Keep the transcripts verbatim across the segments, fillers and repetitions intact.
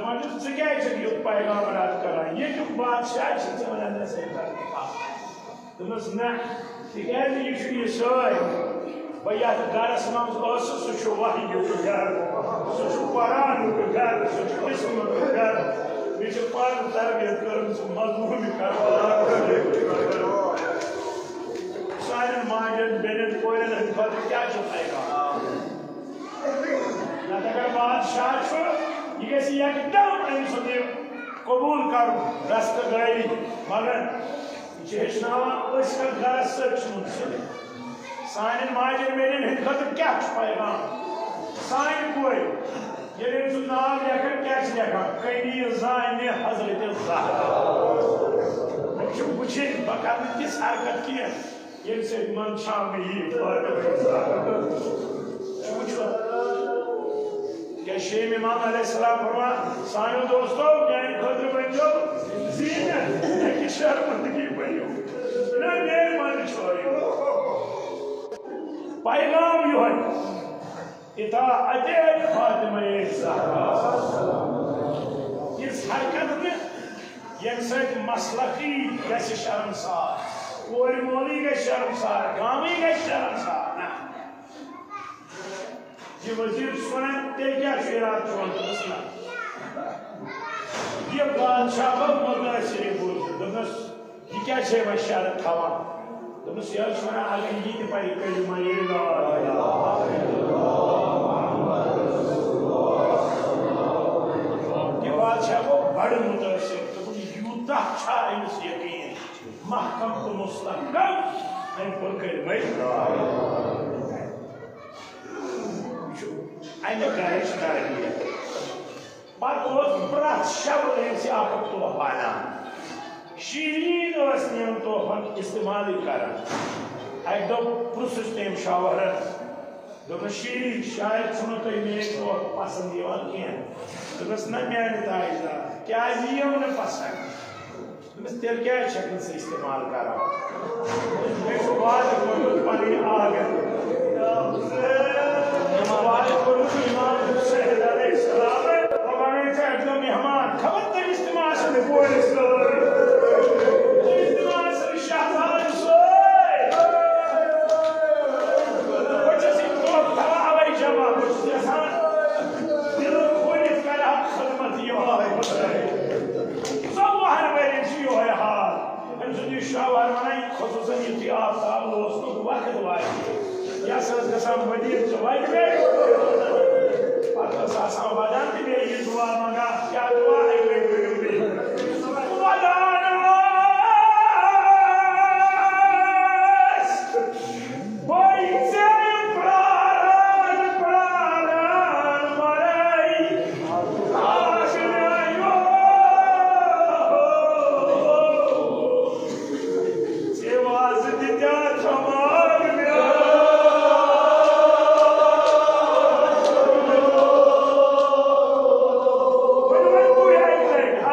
وۄنۍ چھُس، ژٕ کیٛازِ چھُکھ یُتھ پیغام رد کران؟ ییٚتیُک بادشاہ چھُ ژےٚ وَنان مےٚ سۭتۍ کَتھ۔ دوٚپمَس، نہ، تِکیٛازِ یہِ چھُ یہِ سٲے۔ بہٕ یَتھ گَرَس منٛز ٲسٕس، سُہ چھُ وحیُک گَرٕ، سُہ چھُ قرآنُک گَرٕ، سُہ چھُ قسمُک گَرٕ۔ مےٚ چھِ پانہٕ تربیت کٔرمٕژ مظلوٗمِ کربلا۔ سانٮ۪ن ماجٮ۪ن، بیٚنٮ۪ن، کورٮ۪ن ہٕنٛدِ خٲطرٕ کیٛاہ چھُ پیغام؟ نتہٕ اگر بادشاہ چھُ، یہِ گژھِ یکدم أمۍ سُنٛد یہِ قبوٗل کرُن، دستہٕ دٲری۔ مگر یہِ چھِ ہیٚچھناوان، أسۍ کتھ گرس سۭتۍ چھِ منسلک۔ سانٮ۪ن ماجٮ۪ن بیٚنٮ۪ن ہٕنٛدِ خٲطرٕ کیٛاہ چھُ پیغام؟ سانہِ کورِ، ییٚلہِ أمۍ سُنٛد ناو لیکھان، کیٛاہ چھِ لیکھان؟ کنیز زانہِ حضرت زہرا۔ أمۍ چھِ وٕچھِنۍ، بہٕ کرٕ نہٕ تِژھ حرکت کینٛہہ۔ ییٚمہِ سۭتۍ منٛدچھاونہٕ یِیہِ فاطمہ زہرا۔ چھُ وٕچھُن۔ کیٛاہ شیٖم امام علیہ السلام فرمان، سانیو دوستو، میٛانہِ خٲطرٕ بٔنۍزیو زیٖنت، اَکہِ شرمندگی بٔنِو نہ میٛانہِ منٛدچھٲیِو۔ پیغام یِہوٚے۔ اطاعت فاطمہ زہرا۔ یِژھ حرکت نہٕ، ییٚمہِ سۭتۍ مسلکی گژھِ شرمسار، کورِ مولٕے گژھِ شرمسار، گامٕے گژھِ شرمسار۔ نہ۔ یہِ وزیر چھُ وَنان، تیٚلہِ کیٛاہ چھُ ارادٕ چون؟ دوٚپمَس، نہ۔ یہِ بادشاہ گوٚو مُتٲثِر، یہِ بوٗزِتھ۔ دوٚپنَس، یہِ کیٛازِ چھے وۄنۍ شرط تھاوان؟ دوٚپمَس، یہِ حظ چھُ وَنان، اگر یہِ تہِ پَرِ کلمہ لا الہ الا اللہ محمد رسول اللہ۔ یہِ بادشاہ گوٚو بڑٕ مُتٲثِر۔ دوٚپُن، یوٗتاہ چھا أمِس یقیٖن؟ محکم تہٕ مستحکم۔ أمۍ پوٚر کلمہ لا الہ الا اللہ۔ یہِ چھُ اَمہِ گرِچ تربیت۔ پتہٕ اوس پرٛٮ۪تھ شب أمِس اکھ اکھ تحفہٕ انان۔ شیٖریٖن ٲس نہٕ یِمن تحفن استعمالٕے کران۔ اکہِ دۄہ پرٛژھُس تٔمۍ شوہرن، دوٚپنس، شیٖریٖن، شاید چھُنہٕ تۄہہِ میٲنۍ تحفہٕ پسند یِوان کینٛہہ۔ دوٚپنس، نہ میانہِ تاجدار، کیازِ یِیو نہٕ پسند؟ دوٚپمَس، تیٚلہِ کیٛازِ چھَکھ نہٕ ژٕ استعمال کران؟ مےٚ چھُ وعدٕ کوٚرمُت پنٕنۍ آنگن۔ مےٚ چھُ وعدٕ کوٚرمُت امام حسین علیہ السلام۔ بہٕ بناوٕ ژےٚ اَکہِ دۄہ مہمان۔ خبر تٔمِس تہِ ما آسہِ نہٕ کورِ سۭتۍ۔ تٔمِس تہِ ما آسہِ نہٕ شہزادٕ سۭتۍ۔ بہٕ چھُس یہِ دۄہ تھاوان اَوَے جمع۔ بہٕ چھُس یَژھان دِلہٕ کھوٗلِتھ کرٕ ہا خدمت یِہوٚے حسین۔ ژۄوُہن ؤرین چھُ یِہوٚے حال۔ أمۍ سُنٛد یہِ شوہر وَنان، خصوٗصن یُتھُے آفتاب لوسنُک وقت واتہِ، یہِ ہسا ٲس گژھان مدیٖنہٕ چہِ وَتہِ پٮ۪ٹھ۔ پتہٕ ٲس آسان وَدان تہٕ بیٚیہِ یہِ دُعا منٛگان۔ کیٛاہ دُعا؟ اَکہِ لَٹہِ کٔرِو بیٚیہِ۔ وَدان ٲس۔ بٔے ژےٚ پراران، پراران مرے، آش میانیو۔ ژےٚ وازٕ دِتیا تھماگ میانیو۔ وۄنۍ وۄنۍ بہٕ اَکہِ لَٹہِ۔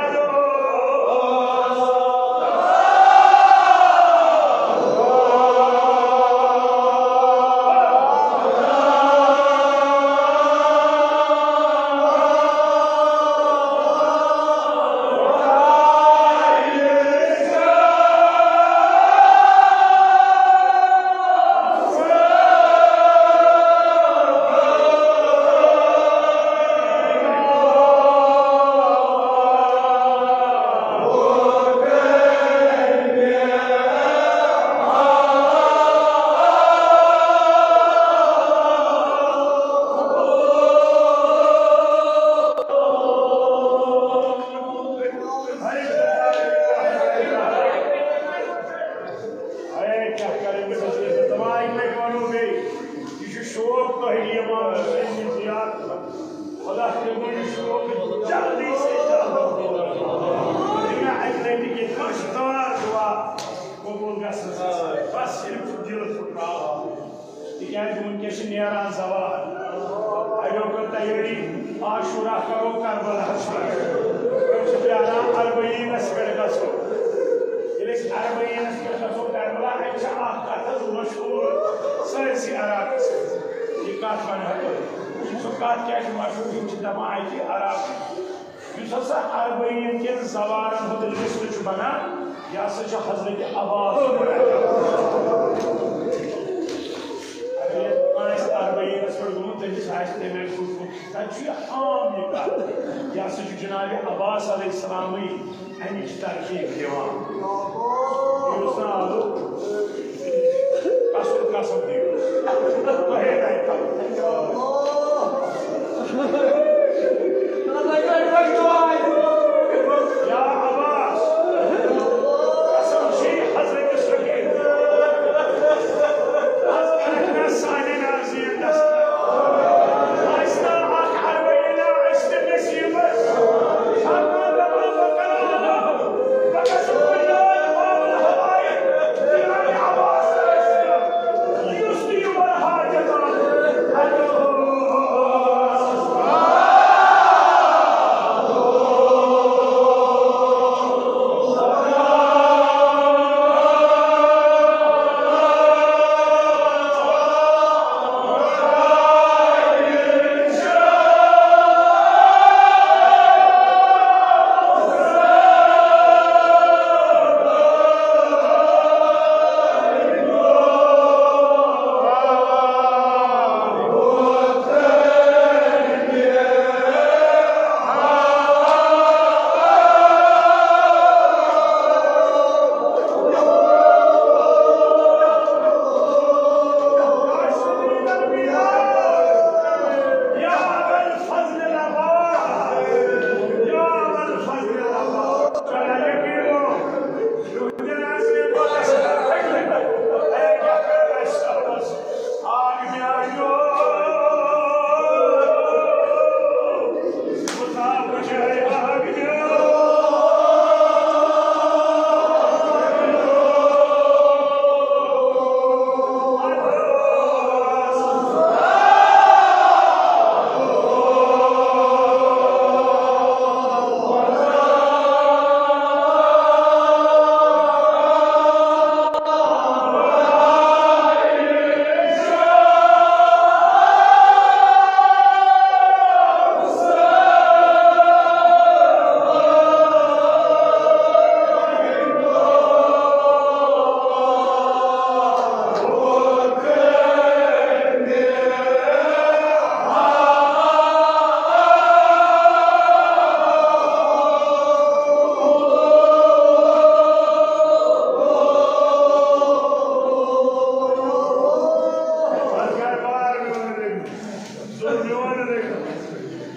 اے، کیٛاہ کرٕ بہٕ؟ دَپان، اَکہِ لَٹہِ وَنو بیٚیہِ، یہِ چھُ شوق تۄہہِ یِوان حسین زیارت۔ خدا کٔرِنۍ یہِ شوق جلدی سے جلد پوٗرٕ۔ یہِ مےٚ اَکہِ لَٹہِ یہِ خۄش تار دُعا قبوٗل گژھنَس منٛز۔ بس صرف چھُ دِل پھُٹراوُن۔ تِکیٛازِ وٕنکیٚس چھِ نیران زوال۔ اَڑیو کٔر تیٲری، عاشورہ کرو کربلاہَس پٮ۪ٹھ۔ أسۍ چھِ پیاران اربعینَس پٮ۪ٹھ گژھو۔ ییٚلہِ أسۍ اربعینَس پٮ۪ٹھ گژھو کربلا، اَتہِ چھِ اَکھ کَتھ حظ مشہوٗر سٲرسٕے عراقَس منٛز۔ یہِ کَتھ وَنہٕ ہا بہٕ؟ سُہ کَتھ کیٛاہ چھِ مشہوٗر؟ یِم چھِ دَپان اَتہِ عرب یُس ہسا اربعین کٮ۪ن سوارن ہُنٛد لسٹ چھُ بنان، یہِ ہسا چھُ حضرت عباس۔ اگر یتھ کٲنٛسہِ اربعینس پٮ۪ٹھ گوٚمُت، تٔمِس آسہِ تمے سُنٛد، تتہِ چھُ یہِ عام یہِ کتھ۔ یہِ ہسا چھُ جناب عباس علیہ السلامٕے امِچ ترتیب دِوان۔ یُس نہٕ آلو قسم قسم دِیو۔ تۄہے نَے کَرُن۔ یا عباس، قسم چھی حضرت شکیل۔ از کرکھ نہ سانہِ نازیہ دستہ۔ آسہِ نہ اکھ اروینا اسہِ نصیبس۔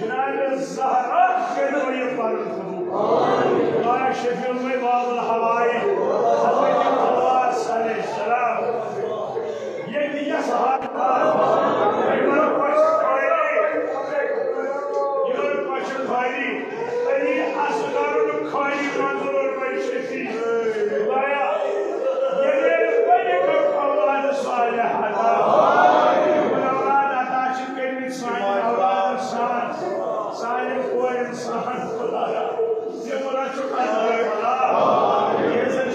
جناب زہرا کٔرِو یہِ پَنُن قبوٗل۔ آ شفیع المے باب الحوائج، حضرت عباس علیہ السلام۔ ییٚتہِ یَس حالت، یِمَن کۄچھِ خٲلی، یِمَن کۄچھِ خٲلی، علی اصغرُن خٲلی منظور المے شفیع۔ خدایا، ییٚلہِ بَنہِ کانٛہہ اولاد صالح عطا، یِمَن اولاد عطا چھِ کٔرمٕتۍ سانٮ۪ن اولادَن سان، سانٮ۪ن کورٮ۪ن سان، خدایا۔ تِم رَچھُکھ اَسہِ، خدا۔ ییٚلہِ زَن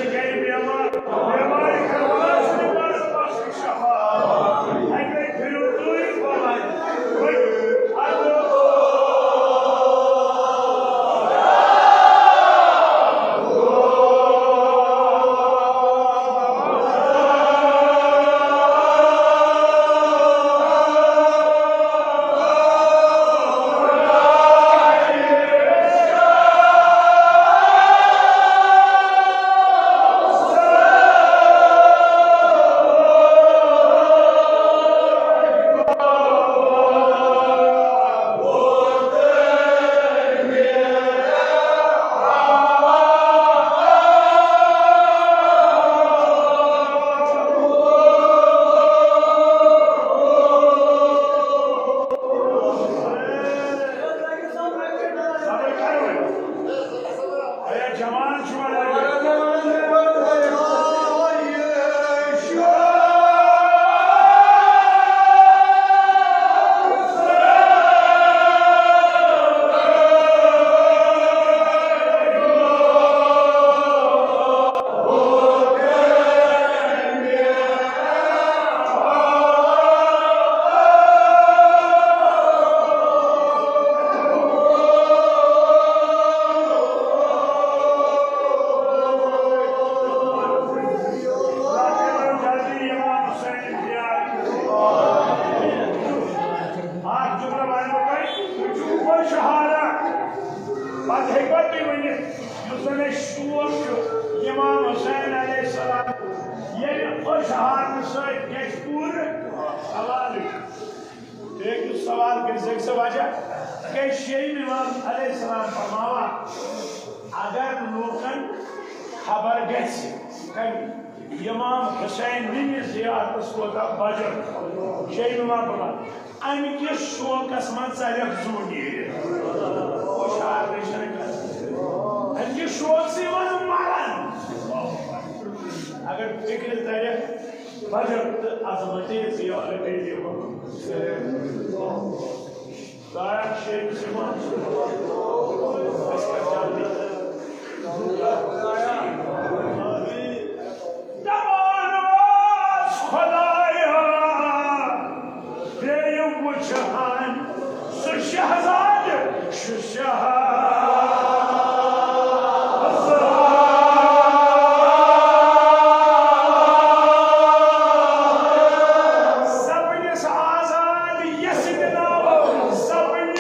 پتہٕ ہیٚکوا تُہۍ ؤنِتھ، یُس زن اَسہِ شوق چھُ امام حسین علیہ السلام، ییٚلہِ أچھ ہارنہٕ سۭتۍ گژھِ پوٗرٕ؟ سوالٕے چھُ۔ تُہۍ ہیٚکِو سوال کٔرِتھ، زِ سا وجہ، تِکیٛازِ شیٚیِم امام علیہ السلام فرماوان، اگر لوٗکن خبر گژھِ، کَمہِ؟ امام حسین نِنہِ زیارتس کوتاہ بجٹ۔ شیٚیِم امام فرماوان، امہِ کِس شوقس منٛز ژلٮ۪کھ زُو نیٖرِتھ۔ ہُشار نِش چھَنہٕ کَتھ۔ امہِ کِس شوقسٕے منٛز مران۔ اگر فکرِ ترٮ۪کھ بجٹ تہٕ عظمتِ زیارتِ امام حسین۔ ضایع شیخ صٲب۔ أسۍ کَرو جلدی۔ دَپان اوس خۄدایا، بیٚیہِ وٕچھِ ہن سُہ شہزادٕ، سُہ شہزادٕ۔ سپنِس آزاد یَسہٕ ناو سپنہِ۔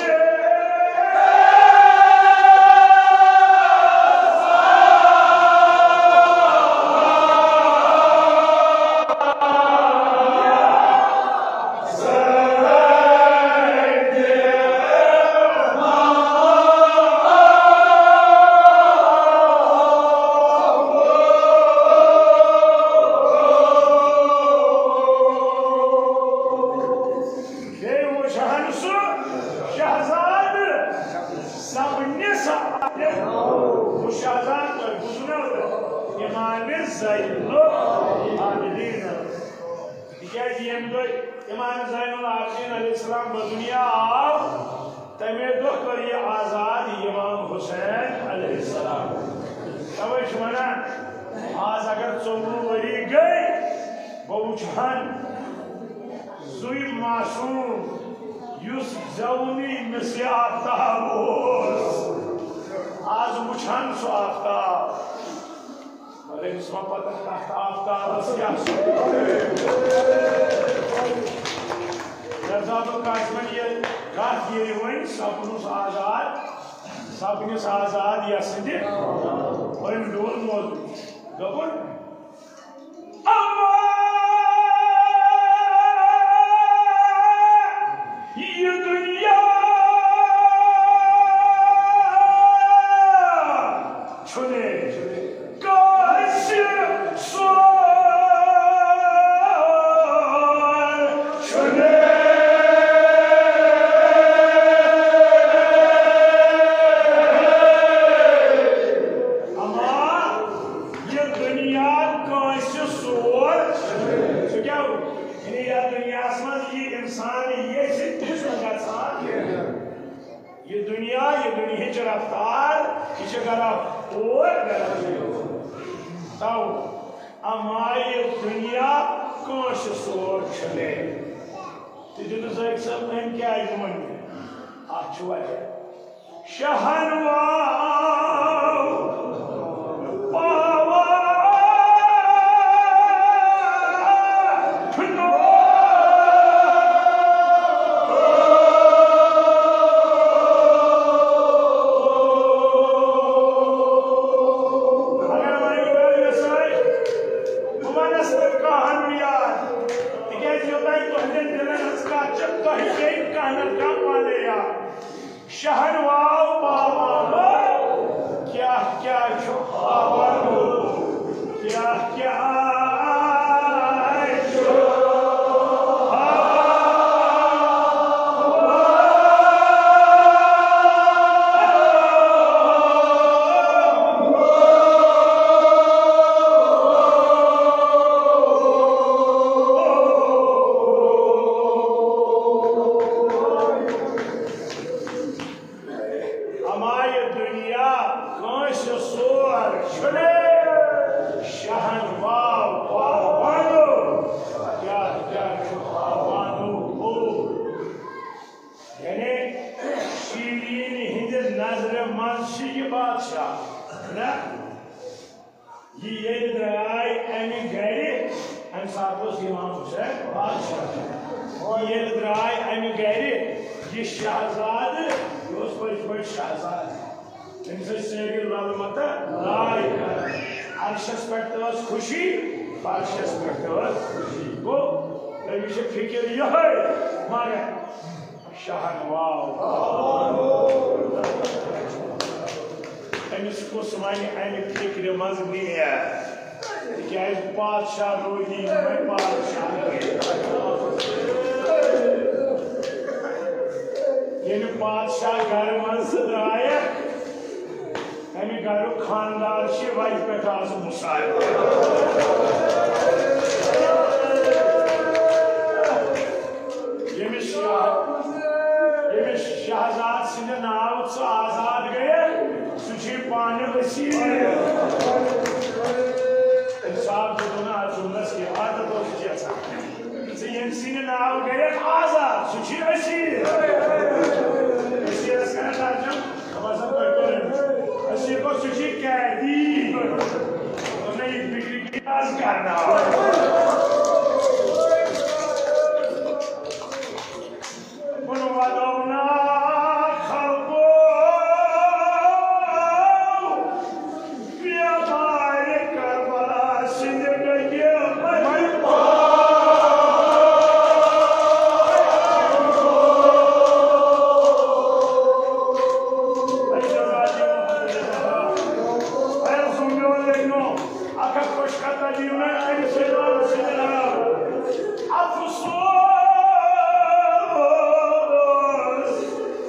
بیٚیہِ وٕچھِ ہن سُہ شہزادٕ سپنِس عالم۔ ہُہ شہزادٕ تۄہہِ بوٗزوٕ نا امام زین العابدین۔ تِکیٛازِ ییٚمہِ دۄہ امام زین العابدین علیہ السلام بدنیا آو، تَمے دۄہ کٔر یہِ آزاد امام حسین علیہ السلام۔ توے چھِ وَنان، آز اگر ژوٚوُہ ؤری گٔے، بہٕ وٕچھِ ہن زُوِ معصوم، یُس زیوُنٕے مِثلِ آفتاب اوس۔ آز وٕچھِ ہن سُہ آفتاب۔ مگر أمِس ما پتہ تتھ آفتابس کیٛاہ چھُ؟ مرزا ابوالقاسمن ییٚلہِ کتھ ییٚلہِ ؤنۍ، سپنُس آزاد، سپنِس آزاد یسٕنٛدِ، أمۍ ڈوٚل موضوع۔ دوٚپُن، اما یہِ دُنیا چھُنہٕ کٲنٛسہِ سُہ چھُنہٕ۔ اما یہِ دُنیا کٲنٛسہِ سُہ چھُ۔ سُہ کیٛاہ گوٚو؟ یعنی یَتھ دُنیاہَس منٛز یہِ اِنسان ییٚژھِ تہِ چھُنہٕ گژھان۔ یہِ دُنیا، یہِ دُنیاہٕچ رفتار، یہِ چھِ گرا اور گرا۔ تو اما یہِ دُنیا کٲنٛسہِ سُہ چھُنہٕ۔ تہٕ دِتُس أکۍ صٲب، أمۍ کیٛازِ ووٚن یہِ؟ اَتھ چھُ وجہ۔ شہنواو پاوان۔ اگر وۄنۍ یہِ گژھِ، بہٕ وَنَس نہٕ کانٛہہ ہن یاد، تِکیٛازِ یوٚتام تُہٕنٛدٮ۪ن دِلَن ہٕنٛز کَتھ چھِ، تۄہہِ پیٚیہِ کانٛہہ نَتہٕ کانٛہہ پانَے یاد۔ شہنواو پاوان، کیٛاہ کیٛاہ چھُ ہاوان، کیٛاہ کیٛاہ چھُ ہاوان۔ اما یہِ دُنیا کٲنٛسہِ سور چھُنہٕ۔ شہنواو پاوانو، کیٛاہ کیٛاہ چھُ پاوانو ہوٚو۔ یعنی شیٖریٖنہِ ہٕنٛدِ نظرِ منٛز چھِ یہِ بادشاہ، نہ؟ یہِ ییٚلہِ درٛاے اَمہِ گرِ، اَمہِ ساتہٕ اوس اِمام حُسین بادشاہ۔ یہِ ییٚلہِ درٛاے اَمہِ گرِ، یہِ شہزادٕ، یہِ اوس پٔزۍ پٲٹھۍ شہزادٕ۔ أمِس ٲسۍ سٲری لل متہ لایہِ کران۔ عرشس پٮ۪ٹھ تہِ ٲس خوشی، فرشس پٮ۪ٹھ تہِ ٲس خوشی۔ گوٚو، أمِس چھِ فِکر یِہوٚے، مگر شاہن واو۔ أمِس کُس وَنہِ اَمہِ فِکرِ منٛز نیت؟ تِکیٛازِ پادشاہ روٗدی نہٕ وۄنۍ پادشاہ۔ ییٚلہِ پادشاہ گرٕ منٛز درٛایَکھ، اَمہِ گرُک خانٛدار چھِ وَتہِ پٮ۪ٹھ آز مُسافِر۔ ییٚمِس شاہ-، ییٚمِس شہزاد سٕنٛدِ ناوٕ ژٕ آزاد گٔیَکھ، سُہ چھُے پانہٕ اسیٖر۔ تٔمۍ صاحب دوٚپُن، اَتھ جُملس کیٛاہ عادت اوس یژھان؟ ژٕ ییٚمہِ سٕنٛدِ ناوٕ گٔیَکھ آزاد، سُہ چھُے اسیٖر۔ اسیٖرس کَران ترجمہٕ، دَپان چھِ تۄہہِ کوٚر أمِس۔ اسیٖر گوٚو، سُہ چھُے قیدی۔ دوٚپُن، یہِ فِکرِ کیٛاہ آز کرناوان؟ وَنو وَدَوْنَا خَلْقُ بیمارِ کربلا سٕنٛدِ ڈٔکہِ منٛز۔ اے رسول میون لیکنو، اکھ اکھ پٔژھ کتھ دیو نہ أمِس سۭتۍ وَنُن سۭتۍ راو۔ افسوس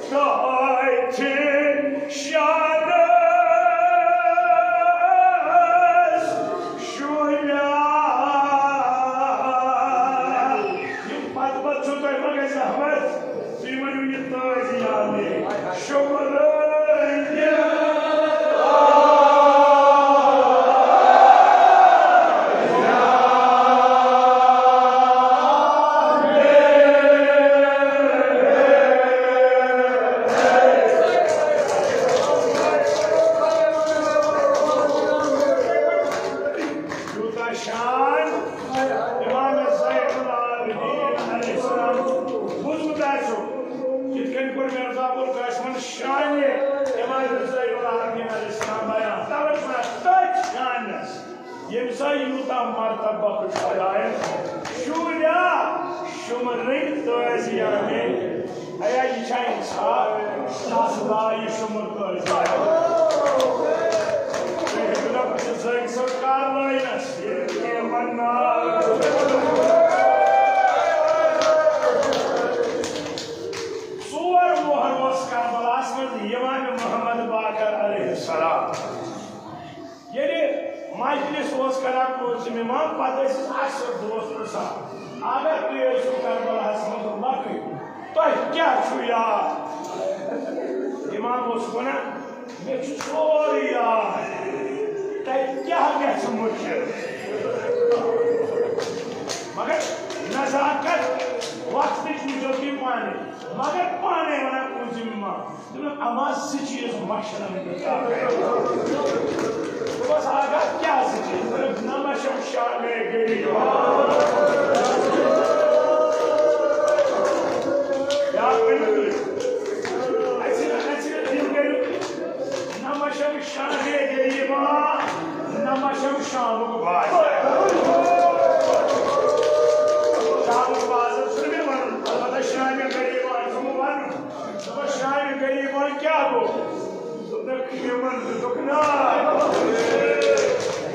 تۄہہِ چھِ شانس شُریا۔ یِم پتہٕ پتہٕ چھُو تۄہہِ مگر زحمت۔ تُہۍ ؤنِو یہِ تٲجیانٕے شُمرٲنۍ۔ یوٗتاہ شان امام زین العابدین علیہ السلام بوٗزمُت آسیو، یِتھ کٔنۍ کوٚر مرزا ابوالقاسمن شانِ امام زین العابدین علیہ السلام بیان۔ توے چھُ وَنان تٔتھۍ شانس، ییٚمۍ سا یوٗتاہ مرتبہ بخش خدایَن شُریا شُمرٕنۍ تٲجیانٕے۔ ایا، یہِ چھا انصاف؟ تس لایہِ شُمر تٲجیان۔ تُہۍ ہیٚکِو نا بہٕ چھُس زٲنۍ صٲب کر لٲینس؟ ییٚلہِ یِمن ناو۔ ژور وُہر اوس کربلاہس منٛز امام محمد باقر علیہ السلام۔ ییٚلہِ مجلس اوس کران کٲنٛسہِ مِمام، پتہٕ ٲسِس اکثر دوس پرژھان، اگر تُہۍ ٲسِو کربلاہس منٛز لۄکٕٹۍ، تۄہہِ کیٛاہ چھُ یاد؟ امام اوس ونان، مےٚ چھُ سورُے یاد، تۄہہِ کیٛاہ گژھِ مُشکِل؟ مگر نزاکت وقتٕچ وٕچھو تُہۍ پانے، مگر پانے ونان کٲنٛسہِ مِمام۔ دوٚپُن، اما زٕ چیٖز مَشرَن بہٕ کَرٕ۔ دوٚپُس، آغا، کیٛاہ زٕ چیٖز؟ دوٚپُن، نہ مَشَم شامے غریٖب۔ یا ؤنِو تُہۍ۔ اَسہِ، اَسہِ یِم کٔرِو۔ نہ مَشَم شامے غریٖبا، نہ مَشَم شامُک بازار۔ شامُک بازار چھُنہٕ مےٚ وَنُن، البتہ شامے غریٖبا چھُم وَنُن۔ دوٚپُن، شامہِ غریٖبن کیٛاہ گوٚو؟ دوٚپنَکھ، یِمن دِتُکھ نار۔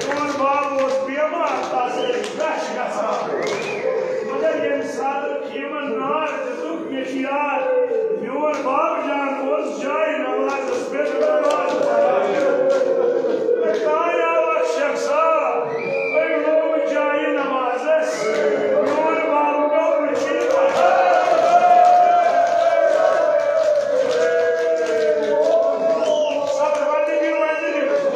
میون باب اوس بیمار، تَس ٲسۍ غش گژھان۔ مگر ییٚمہِ ساتہٕ یِمن نار دِتُکھ، مےٚ چھُ یاد، میون باب جان اوس جایہِ نمازس پٮ۪ٹھ نماز پران۔ مےٚ تانۍ آو اکھ شخصا، أمۍ لوگ جایہِ نمازس۔ میون باب گوٚو مٔشیٖد۔ صبر، وۄنۍ تہِ دِیِو، وۄنۍ تہِ دِیِو۔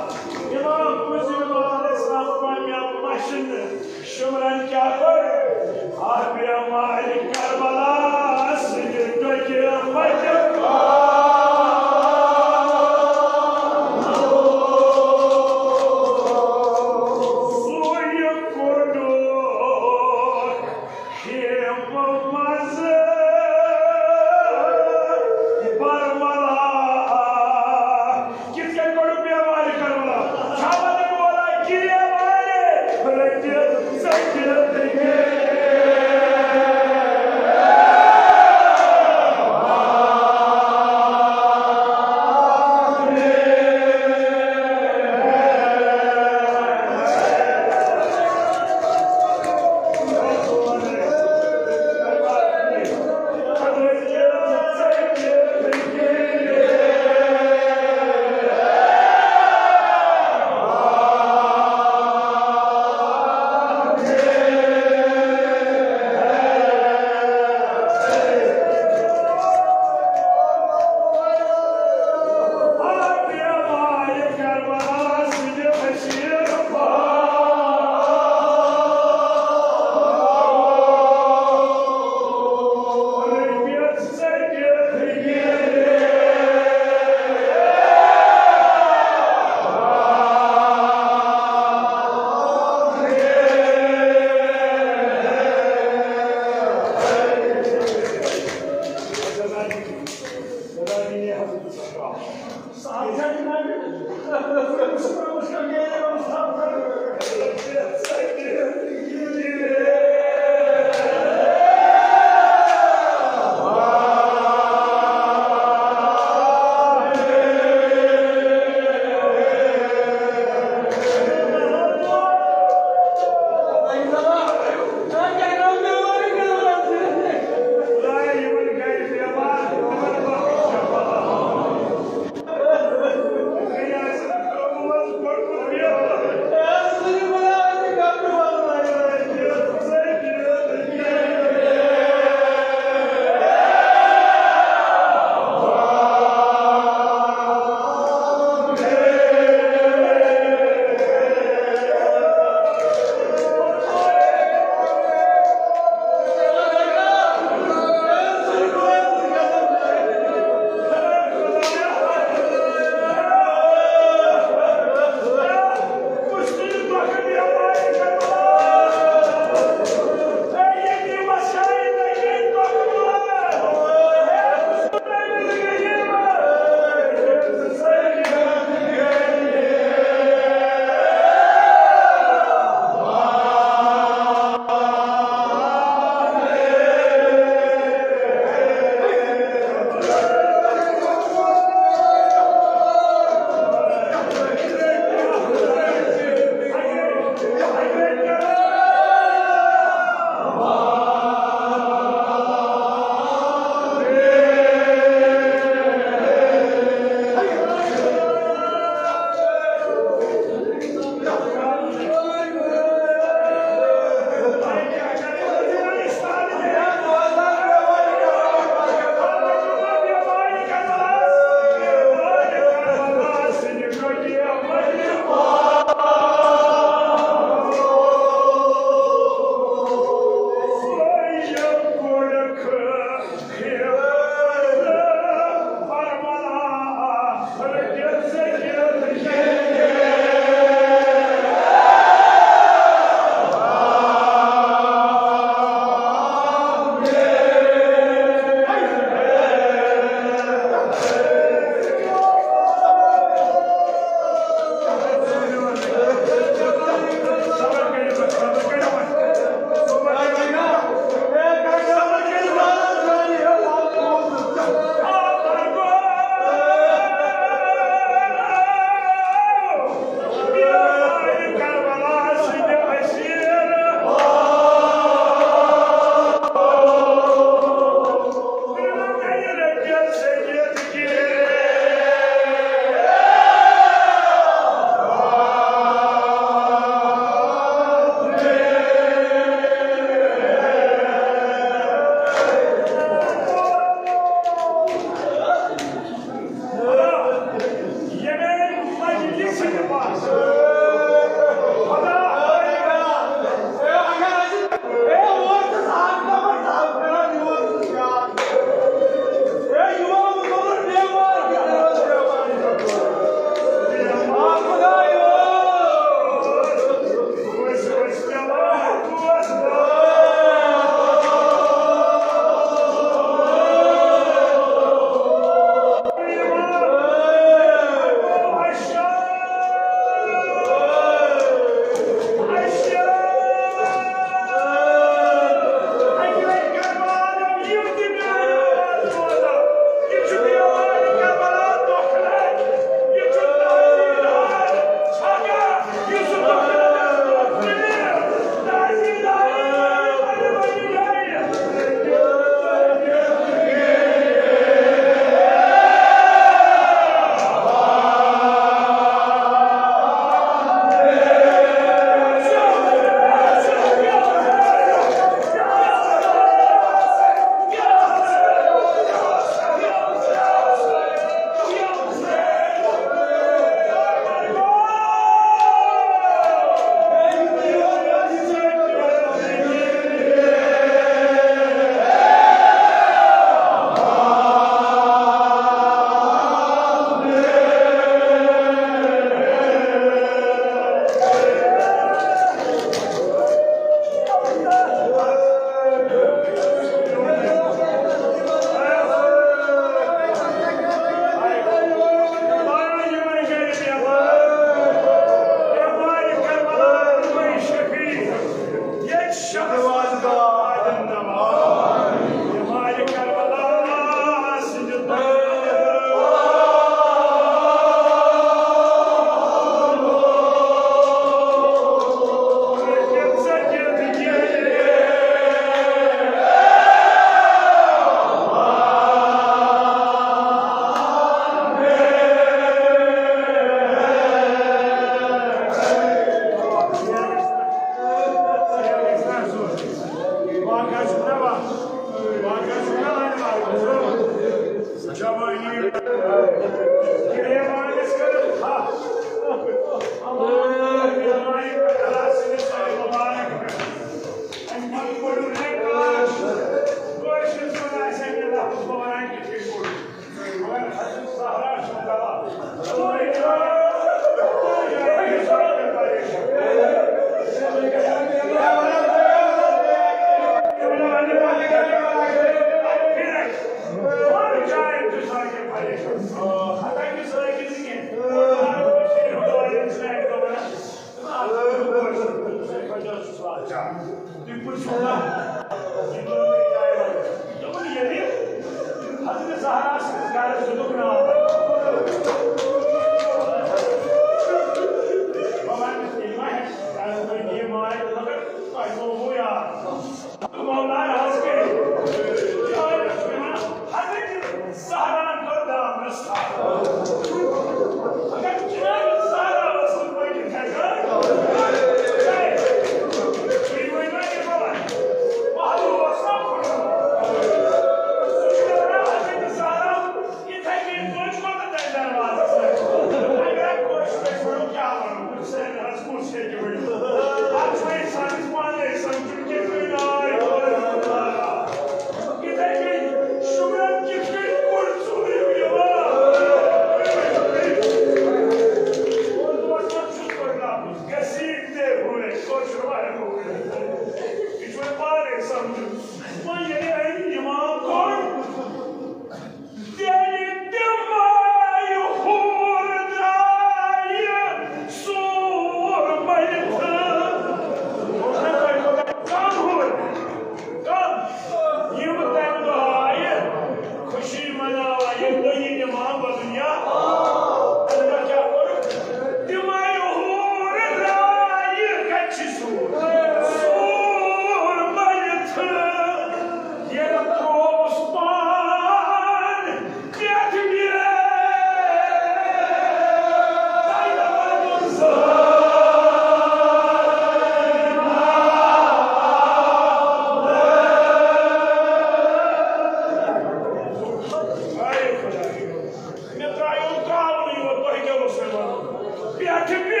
یتھ پہ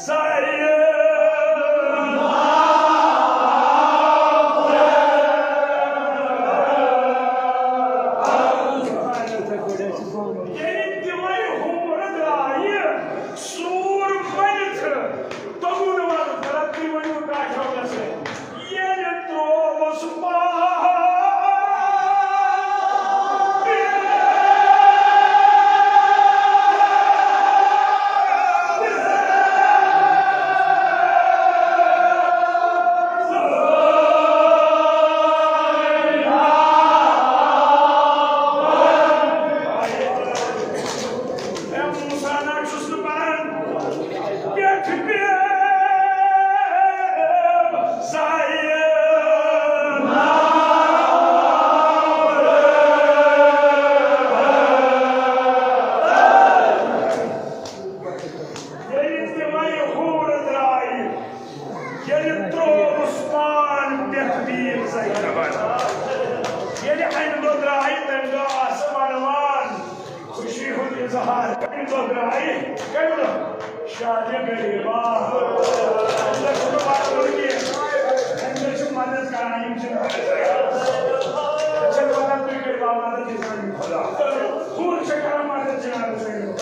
زاریہ۔ ییٚلہِ تِمے حوٗر درٛایہِ سوٗر بٔنِتھ، توٚگُن وَنُن، غلط تُہۍ ؤنِو کَتھ چھَو گژھان۔ ییٚلہِ ترٛووُس پاپہِ۔ اے موسیٰ، نہ چھُس نہٕ پَران۔ پٮ۪ٹھ پٮ۪و زایہِ۔ ییٚلہِ تِمے حوٗر درٛایہِ، ییٚلہِ ترٛووُس پان پٮ۪ٹھ پیٖر زینبن۔ ییٚلہِ اَمہِ دۄہ درٛایہِ، تَمہِ دۄہ آسہٕ وَنوان۔ خوشی ہُنٛد اظہار کَمہِ دۄہ درٛایہِ؟ کَمہِ دۄہ؟ شادِ غریٖبا۔ اَمہِ دۄہ چھُنہٕ وَنُن کینٛہہ۔ اَمہِ دۄہ چھِ مدد کران، یِم چھِ مدد کران۔ أسۍ چھِنہٕ وَنان تُہۍ کٔرِو مدد، یہِ چھُ خۄدا۔ ہُر چھِ کران مدد جناب زینب۔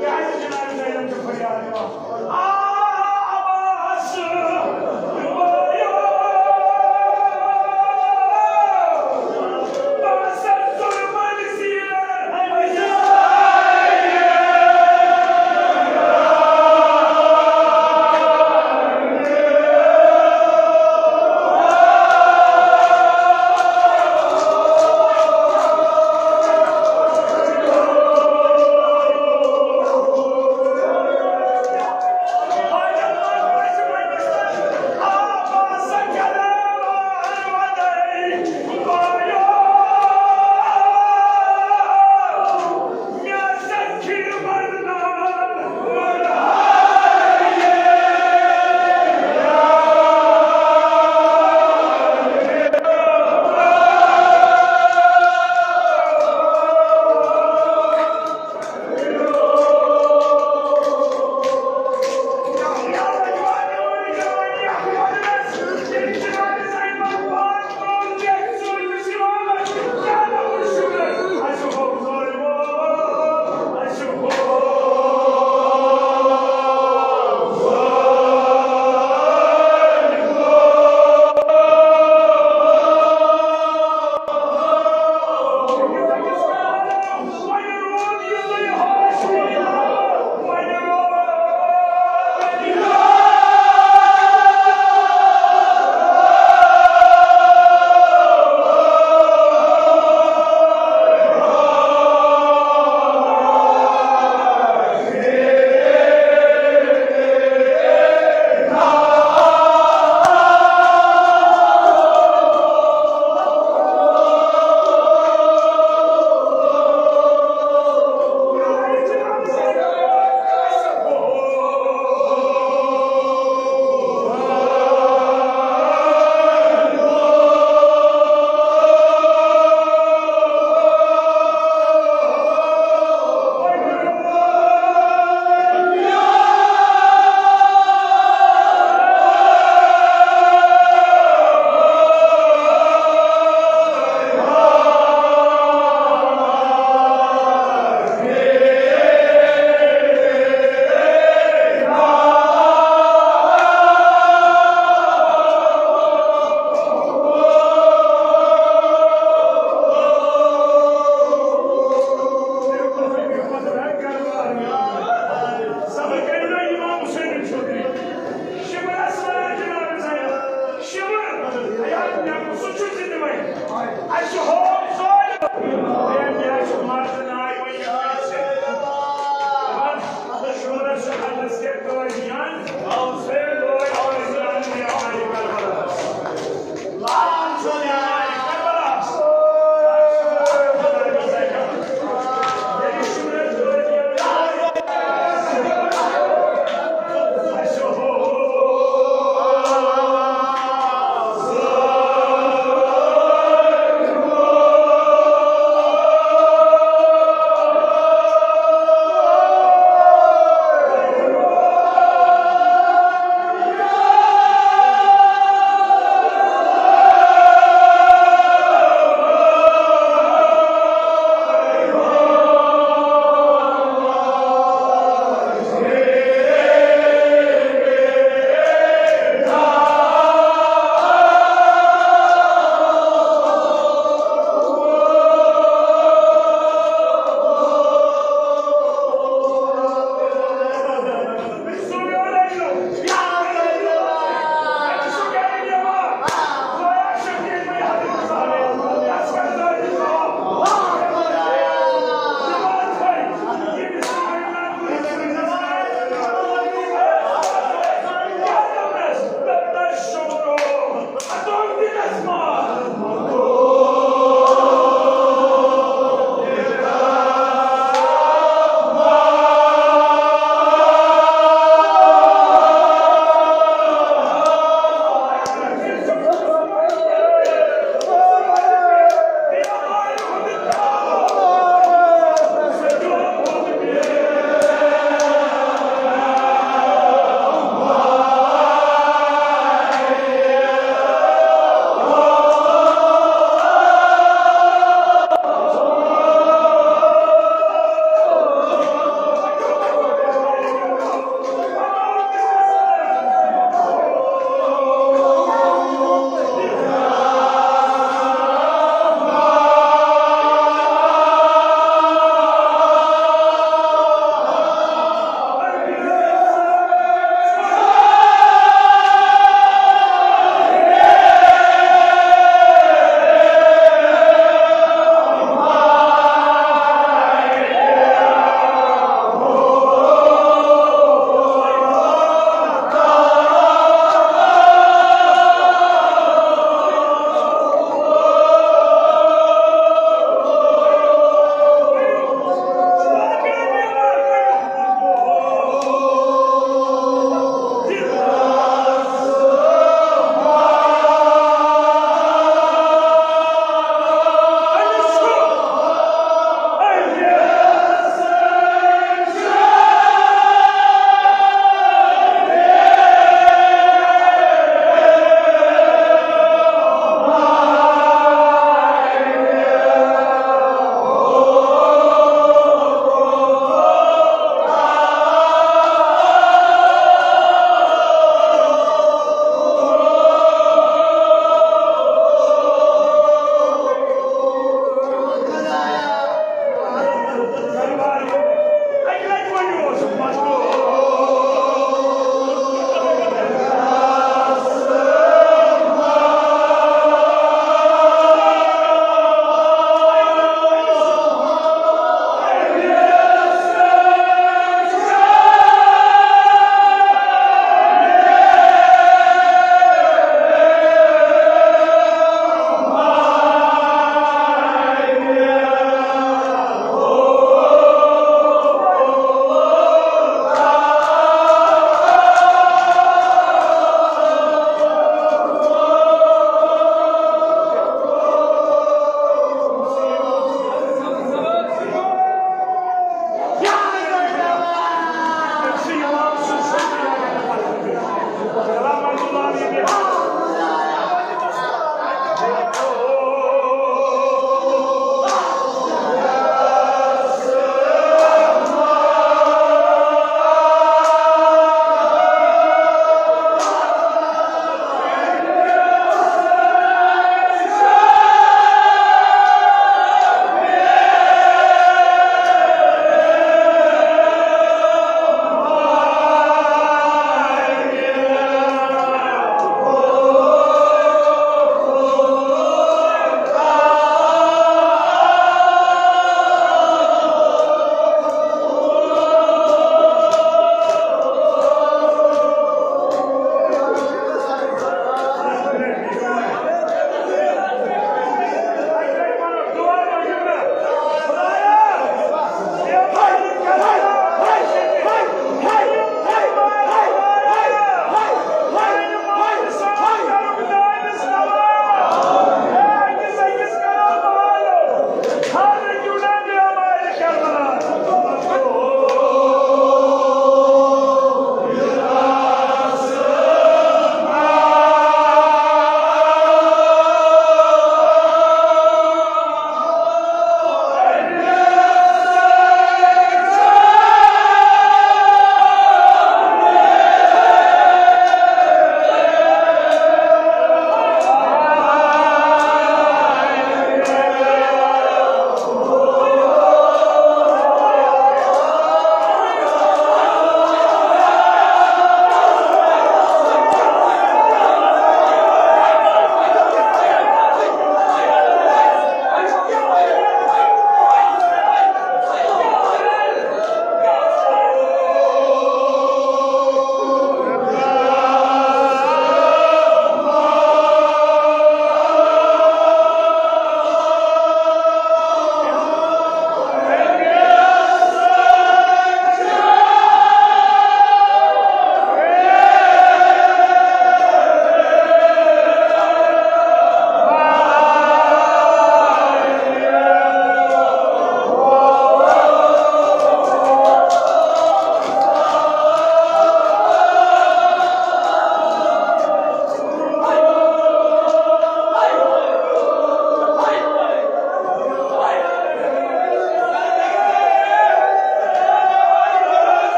کیٛازِ جناب زینب چھِ فریاد دِوان؟ آ، عباس،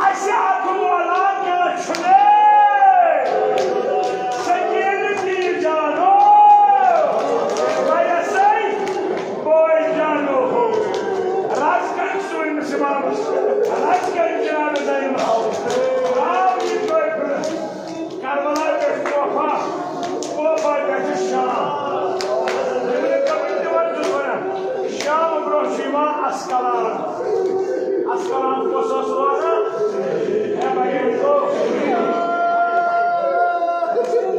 اسہِ اکھ مولا کیٛاہ چھُنے؟ سکیٖنہٕ پیٖر جانو، ویسے بوے جانو ہو۔ رز کٔرۍ سٲنِس امامس، رز کٔرۍ جناب زینس۔ آو یہِ کٲفِلہٕ کربلا پٮ۪ٹھ کوفہ، کوفہ پٮ۪ٹھ شام۔ ییٚلہِ تِمن تِمن چھُس ونان، شام برونٛہہ چھُ یِوان اسکلان۔ اسکلان کۄس ٲس روزان؟ ہے بھائی، ییٚلہِ گوٚو۔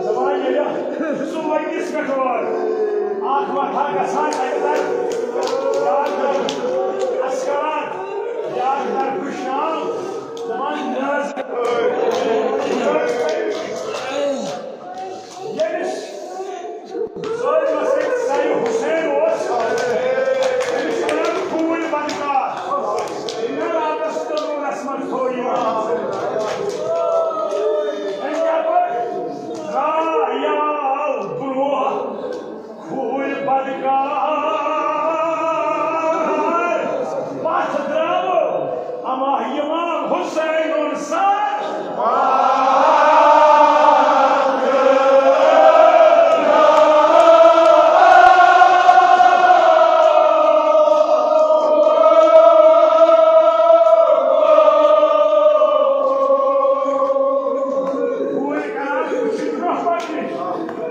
دَپان ییٚلہِ سُہ ؤنِس پٮ۪ٹھ ووت، اَکھ وَتھا گژھان اَکہِ طرفہٕ، بیٛاکھ طرفہٕ اسکلان، بیٛاکھ طرفہٕ شام، دَپان نہ حظ۔ ییٚمِس سٲلِمس سۭتۍ سَرِ حُسین اوس، أمِس چھِ وَنان ٹھوٗلۍ بَنٛڈار۔ مےٚ راتَس قٲنوٗنَس منٛز تھوٚو یہِ۔ أمۍ کیٛاہ کوٚر؟ درٛاو یا آو برٛونٛہہ ٹھوٗلۍ بَنٛڈار۔ پَتھ درٛاو اما امام حسین سر۔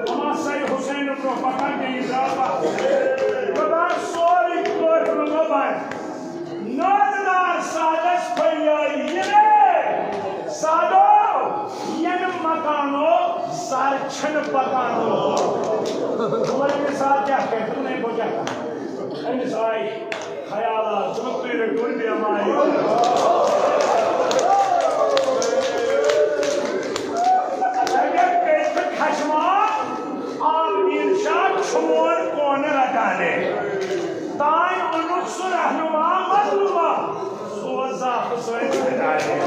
اما سید حسین برونٛہہ پکان بیٚیہِ درٛاو پتھ۔ خۄداے سورُے کٲفِل مۄباے۔ نازدار سادس پھٔلیٲے یہِ رے۔ سادو، ییٚمہِ مکانو سر چھِنہٕ پکان۔ وۄنۍ أمِس ساتھ کیٛاہ کرِ؟ دوٚپُن، ہے، بہٕ کیٛاہ کرٕ؟ أمِس آے خیالات، دوٚپُن، تُہۍ رٔٹِو بیمارِ۔ اگر کٔرِتھ خشمان، آمین شاہ چھُ میون کونہٕ رٹانے۔ تانۍ اوٚنُکھ سُہ رہنما مظلوما، سُہ اوس زعفہٕ سۭتۍ پھٹانے۔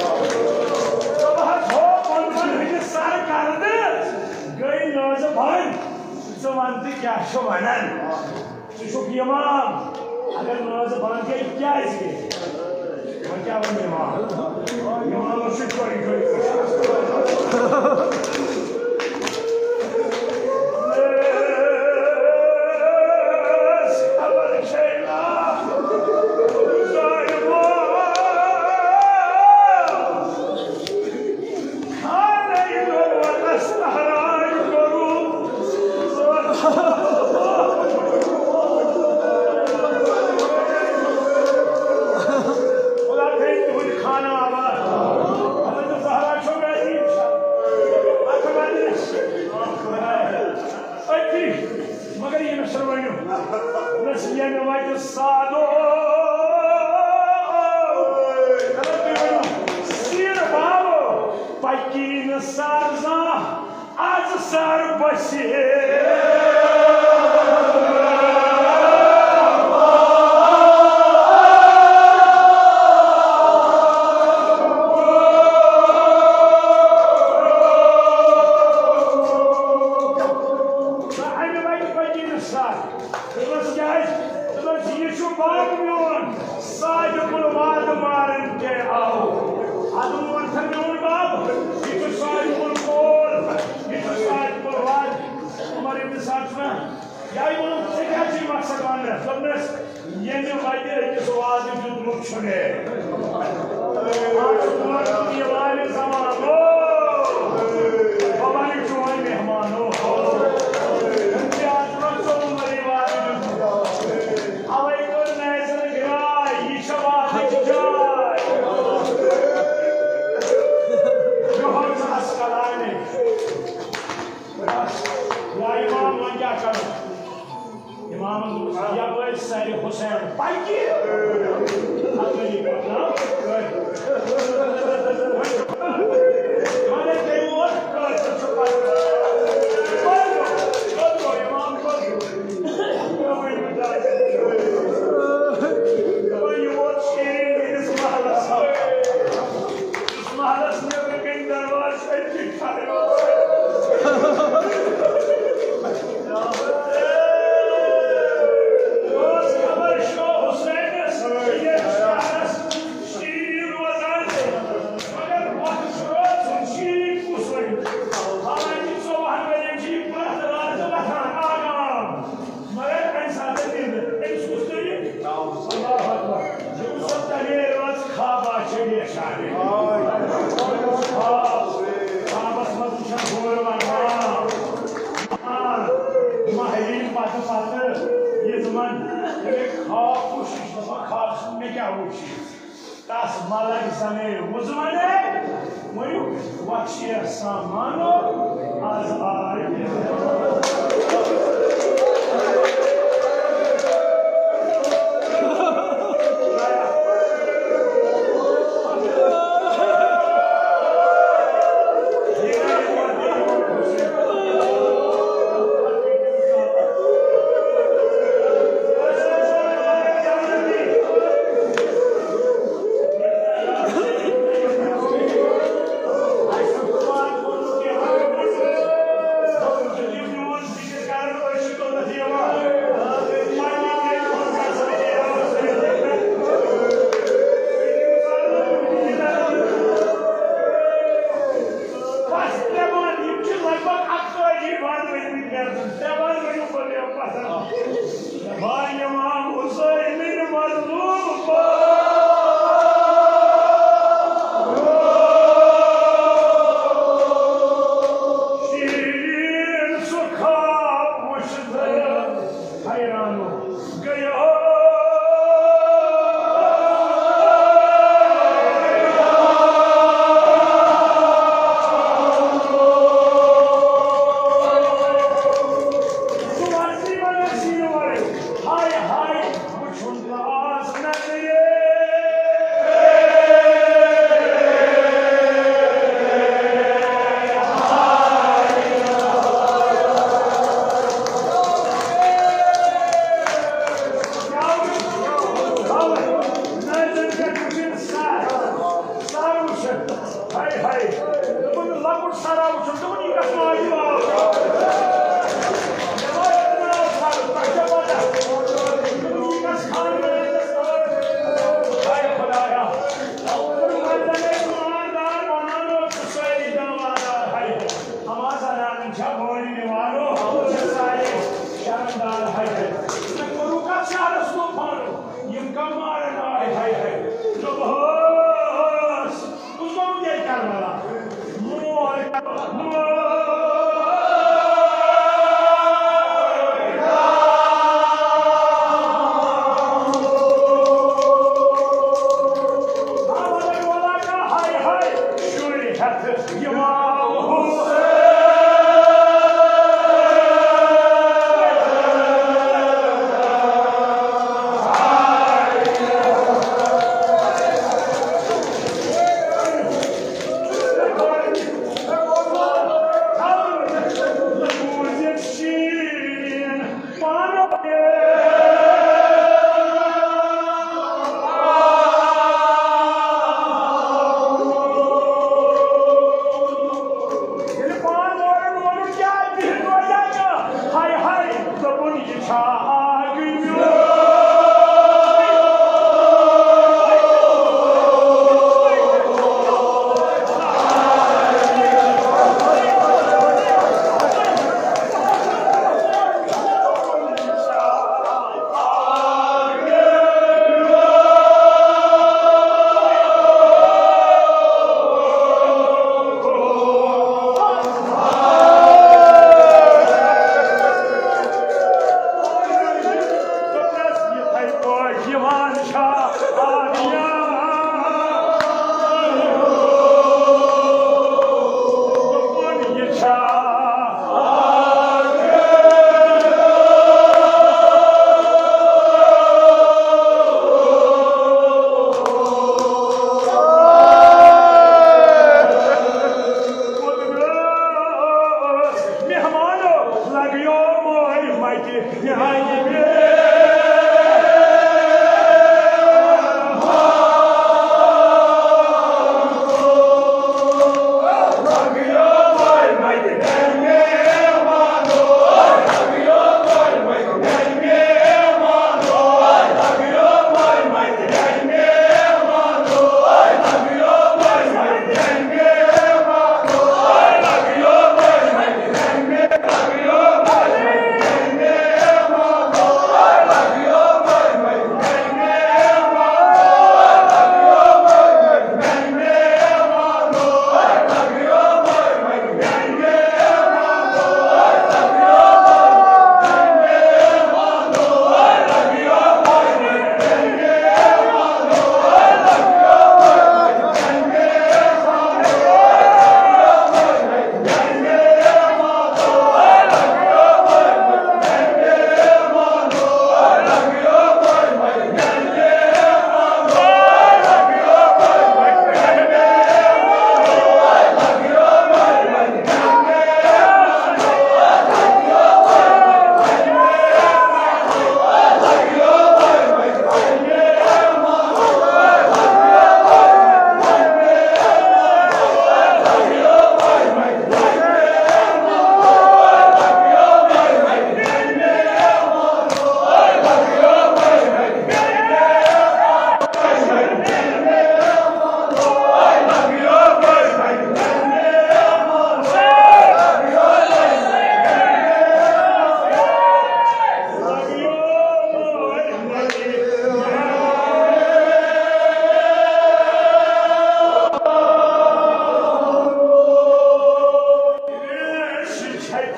دوٚپہس، ہو، پنُن ہٕنٛدِ سر کردٕ گٔے نٲزٕ بنٛد۔ ژٕ وَن تہٕ کیٛاہ چھُ وَنان؟ ژٕ چھُکھ اِمام، اگر نٲزٕ بنٛد گٔے، کیٛازِ گٔے؟ وۄنۍ کیٛاہ وَنہِ اِمام؟ اِمامَس چھُ چورِ چورِ۔ خبر چھے نا، ظالمو۔ خانَے گوٚو وَنَس تَہراے گوٚو۔ خدا تھٲیِن تُہُنٛد خانہٕ آباد۔ سر زانٛہہ از سر بسہِ۔ امہِ وتہِ پٔکِو نہٕ سر۔ دوٚپمَس، کیٛازِ؟ دوٚپمَس، یہِ چھُ باب میون، صادق الوعد مارن کے آؤ۔ اَدٕ ووٚن تھَن میون باب، یہِ چھُ صادق القول، یہِ چھُ صادق الوعد۔ عمر ابن سعد چھُنہ، یہِ آیہِ ووٚنُن، ژےٚ کیٛاہ چھُے مقصد وَننَس؟ دوٚپنَس، ییٚمہِ وَتہِ أکِس وعدٕ دیُتمُت چھُ مےٚ۔ آز چھُ ووتمُت یہِ والہِ زمانو، بہٕ بَنہٕ چون مہمانو۔ اَوَے کٔر نَیہِ زَنہٕ گِراے، یہِ چھےٚ وعدٕچ جاے۔ جوہر چھُ عسقلانی۔ یا امام، وۄنۍ کیٛاہ کَرو؟ امامَن دوٚپُس، یَپٲرۍ سَرِ حسین پَکہِ۔ اَپٲری پَکناو۔ مگر تٔمۍ ووٚن، کٲشُر چھُ پَتہٕ۔ کوٚت گوٚو؟ کوٚت گوٚو؟ امام کوٚت گوٚو؟ دوٚپُن، یہِ ووت شیٖن ہٕنٛدِس محلَس۔ یُس محلَس نیٚبرٕ کَنۍ دروازٕ چھُ، أتی کھڑا اوس۔ اوس خبر شاہ حسینَس، یہِ شہرَس شیٖن روزان۔ مگر وقت چھُ رٲژ ہُنٛد شیٖن کُس وَنہِ؟ حالانکہِ ژۄوُہَن ؤرِین چھِ یہِ پرٛٮ۪تھ راتہٕ وۄتھان آگام۔ مگر اَمہِ ساتہٕ نیٚنٛدٕر، أمِس کُس تُلہِ؟ اللہ اکبر۔ ییٚمہِ ساتہٕ تَمے رٲژ خوابہ چھِ ریشان۔ خواب، خوابَس منٛز وٕچھان ہورٕ وَنان۔ آ، مہرِنۍ پَتہٕ پَتہٕ یہِ زَن مےٚ خواب وُچھ، یہِ چھُ دَپان، خوابَس منٛز مےٚ کیٛاہ وُچھ؟ تس ملک زنے وُزمنے، ؤنِو، وخشیہ سامانو از آے۔ بس ترٛےٚ بانہٕ، یِم چھِ لگ بگ اَکتٲجی بانہٕ ؤنۍمٕتۍ مےٚ۔ ترٛےٚ بانہٕ ؤنِو پَتہٕ مےٚ پَسنٛد۔ بانہٕ امام حسین مظلوم پاک۔ شیرین سُہ خواب وُچھِتھ حیرانو۔ گیا۔ سُہ وَنہِ وَنہِ سیٖنہٕ وَرٲے، ہاے ہاے، وٕچھُن تہٕ آس نظرِ۔ نظرِ پٮ۪ٹھ وٕچھِن سر، سر وٕچھِن۔ ہاے ہاے، دوٚپُن، لۄکُٹ سرا وٕچھُن، دوٚپُن، یہِ کَس ماجہِ باو چھُ؟ مےٚ ما چھُ ناو سر، تۄہہِ چھا پتہ؟ دوٚپُن، یہِ کَس خانٛدارَس ناو؟ ہاے خۄدایا۔ دوٚپُن، وۄنۍ زَن أسۍ ایماندار وَنان اوس، سُہ سٲری دَنٛدوار، ہاے۔ اما زنانن چھا وٲنۍ نِوانو، چھِ سارے شرمدار، ہاے ہاے۔ مےٚ کوٚروٕ کَتھ شہرَس طوفانو، یِم کَم مارن آے، ہاے ہاے۔ دوٚپہَس، کُس گوٚمُت ییٚتہِ کربلا؟ مول، مول۔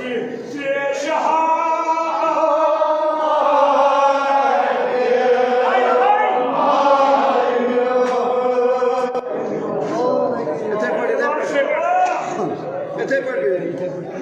یِتھَے پٲٹھۍ، یِتھَے پٲٹھۍ۔ یِتھَے پٲٹھۍ۔